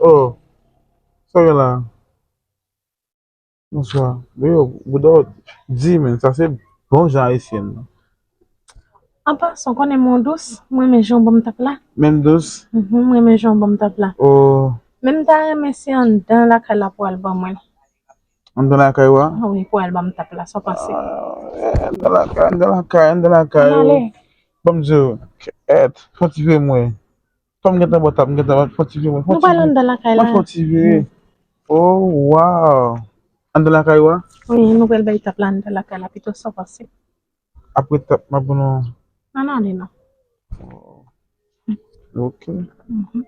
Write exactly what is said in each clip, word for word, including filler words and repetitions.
Oh, sa gen la? Bonswa. Yo, bouda w di, men, sa se bon jan ayisyen nan. An pasan, w konnen mwen dous, mwen renmen jan w ban m tap la. Men dous? Mhm, mwen renmen jan w ban m tap la. Oh. Men m ta renmen si anndan lakay la pou al ban mwen. Anndan lakay ou a? Ah wi, pou al ban m tap la, sa w panse? Ah, eh, anndan lakay, anndan lakay, anndan lakay. Ann ale. Ban m di w, kèt, fon ti vre mwen. Kòm m gentan bò tap, m gentan fon ti vre mwen. Nou pral anndan lakay la. Mwen fon ti vre. Oh, wow. Anndan lakay ou a? Wi, nou pral bay tap la anndan lakay la pito, sa w panse? Apre tap, m ap ban nou. Ann ale non. Oh. Ok. Mhm.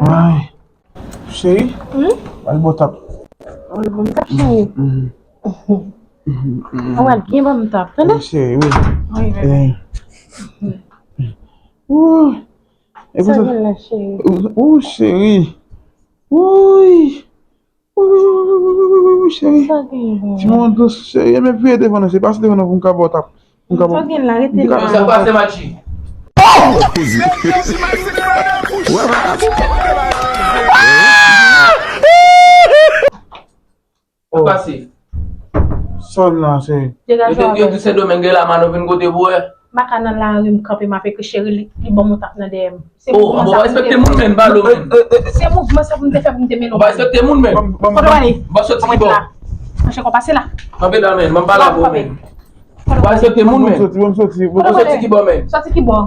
Ay, cheri, hmm? Al bò tap. Al bò m tap, cheri. Mhm. Mhm. Ou al byen bò m tap, tande? Wi, cheri, wi. Wi, bebe. Eh. Ouh. E pou sa gen la, cheri? Ouh, cheri. Ouh. Wi, wi, wi, cheri. Sa gen la? Ti moun dous, cheri. E men vire devan nou, se pase devan nou pou m ka ba w tap. Pou m ka ba w. Sa gen la, rete la. Sa pase, Machi. Sa pase. Sòl la, cheri. Degaje w avè l. Yo te di Sendomeng gen laman, nou vin kote pou wè. M pa ka nan lari, m kanpe, m ap ekri cheri, li, li ban m yon tap nan dèyè m. Se mouvman sa pou m te fè. Oh, ou pa respekte moun, men, balo, men. Se mouvman sa pou m te fè pou m te mennen w. Ou pa respekte moun, men. Kote w ale? Ou pa soti ki bò? Manje kò pase la. Kanpe la, men. Ban m pale avè w, men. Ou pa respekte moun, men. Ban m soti, ban m soti, ban m soti. Kote w ale? Ou soti ki bò, men? Soti ki bò?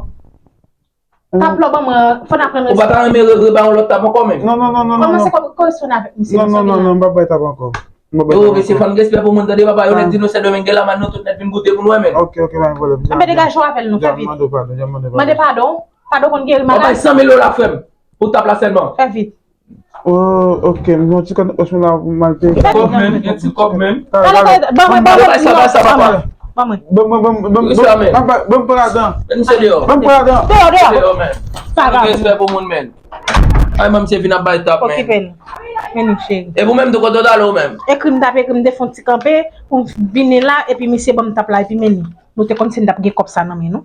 Tap la w ban mwen an, fò n aprann respè. Ou pa ta renmen re, re ba yon lòt tap ankò, men? Non, non, non, non, non. Kòmanse kò, kò, respè nan avèk misye. Non, non, non, non, non, m p ap bay tap ankò. M p ap bay tap ankò. Yo, mesye, fò n respè pou moun, tande, papa, yo lè di nou Sendomeng gen laman, nou tout nèt vin goute pou nou wè, men. Ok, ok, pa gen pwoblèm. Anben, degaje w avè l, non, fè vit. Mande padon, mande padon. Mande padon. Padon konn geri maladi. Ban m bay san mil dola, frè m, pou tap la sèlman. Fè vit. Oh, ok, m gen yon ti kòb nan pòch mwen la pou m al peye. Ti kòb, men, gen ti kòb, men. Ale, ale, ban mwen, ban mwen, ban mwen, ban mwen. Ban mwen, ban mwen, ban mwen, ban mwen pran ladan. Ban mwen pran ladan. Deyò, deyò. Deyò, men. Pa grav. Respè pou moun, men. Ay, manm, se vin ap bay tap, men. Okipe l. Men li, cheri. E pou menm, tou kote w t ale, ou menm? Ekri m t ap ekri m te fè yon ti kanpe pou m vini la, epi misye ban m tap la, epi men li. Nou te konn si n t ap gen kòb sa nan men nou.